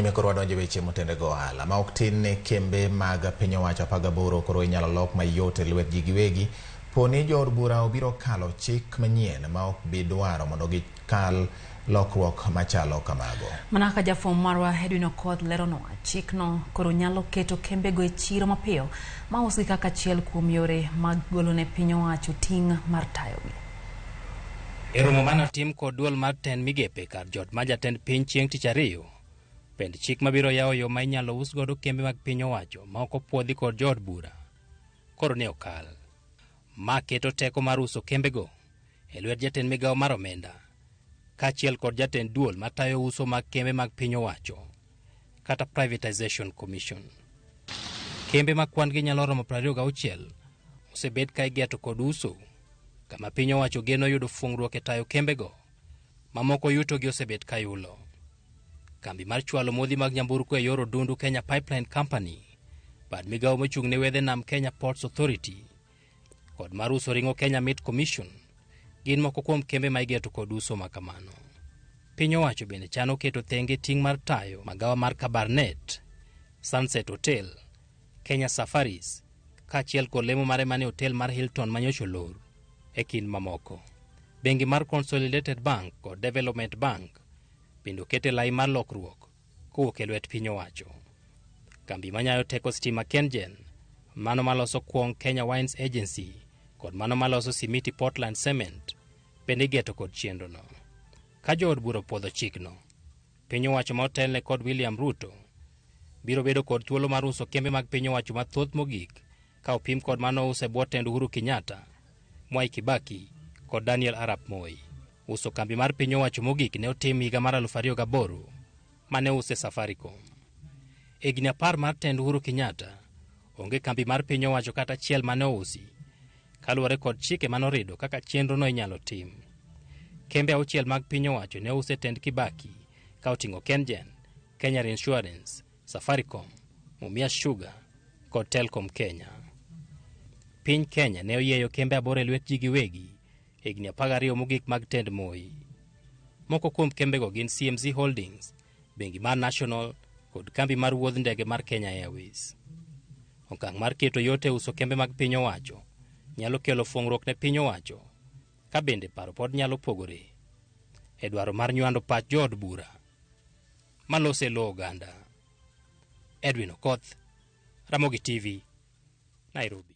Nyime koro wadonjo e weche motenore go ohala. Ma ok tin ne kembe mag piny owacho 18 koro inyalo lok mayot e lwet ji giwegi poni jood bura obiro kalo chik manyien ma ok bi dwaro mondo gikal lokruok machalo kamago. Mana kaka jafwambo marwa Edwin Okoth leronwa, chikno koro nyalo keto kembego e chiro mapiyo ma usgi kaka achiel kuom yore mag golo ne piny owacho ting' mar tayogi. E romo mane otim kod duol mar tend migepe kar jot ma jatend piny chieng' tich ariyo, pend chik mabiro yawo yo ma inyalo us godo kembe mag piny owacho ma ok opuodhi kod jood bura koro ne okal. Ma keto teko mar uso kembego e lwet jatend migawo mar omenda kaachiel kod jatend duol matayo uso mag kembe mag piny owacho kata Privatization Commission. Kembe ma kwan gi nyalo romo 26 osebed ka igeto kod uso kama piny owacho geno yudo fungruok e tayo kembego mamoko yutogi osebet ka yulo. Kambi mar chwalo modhi mag nyamburko e yor odundu Kenya Pipeline Company, bad migawo mochung' ne wedhe nam Kenya Ports Authority kod mar uso ring'o Kenya Meat Commission gin moko kuom kembe ma igeto kod uso ma kamano. Piny owacho bende chano keto thenge ting' mar tayo magawa mar Kabarnet, Sunset Hotel, Kenya Safaris kaachiel kod lemo mare mane hotel mar Hilton manyocha olor e kind mamoko. Bengi mar Consolidated Bank kod Development Bank bende oket e lai mar lokruok kowuok e lwet piny owacho. Kambi manyayo teko stima KenGen, mano maloso kuong Kenya Wines Agency kod mano maloso simiti Portland Cement bende igeto kod chenrono. Ka jood bura opuodho chikno, piny owacho ma otelne kod William Ruto biro bedo kod thuolo mar uso kembe mag piny owacho mathoth mogik ka opim kod mano use bwo tend Uhuru Kenyatta, Mwai Kibaki kod Daniel Arap Moi. Uso kambi mar piny owacho mogik ne otim higa mar 2008 mane use Safaricom. Higni 10 mar tend Uhuru Kenyatta, onge kambi mar piny owacho kata achiel mane ousi kaluwore kod chike manorido kaka chenrono inyalo tim. Kembe 6 mag piny owacho ne use tend Kibaki ka oting'o KenGen, Kenya Reinsurance, Safaricom, Mumias Sugar kod Telcom Kenya. Piny Kenya ne oyieyo kembe 8 e lwet ji giwegi higni 12 mogik mag tend Moi. Moko kuom kembego gin CMC Holdings, Bengi mar National kod kambi mar wuodh ndege mar Kenya Airways. Okang' mar keto yot e uso kembe mag piny owacho nyalo kelo fungruok ne piny owacho ka bende paro pod nyalo pogore e dwaro mar nywando pach jood bura malose lo oganda. Edwin Okoth, Ramogi TV, Nairobi.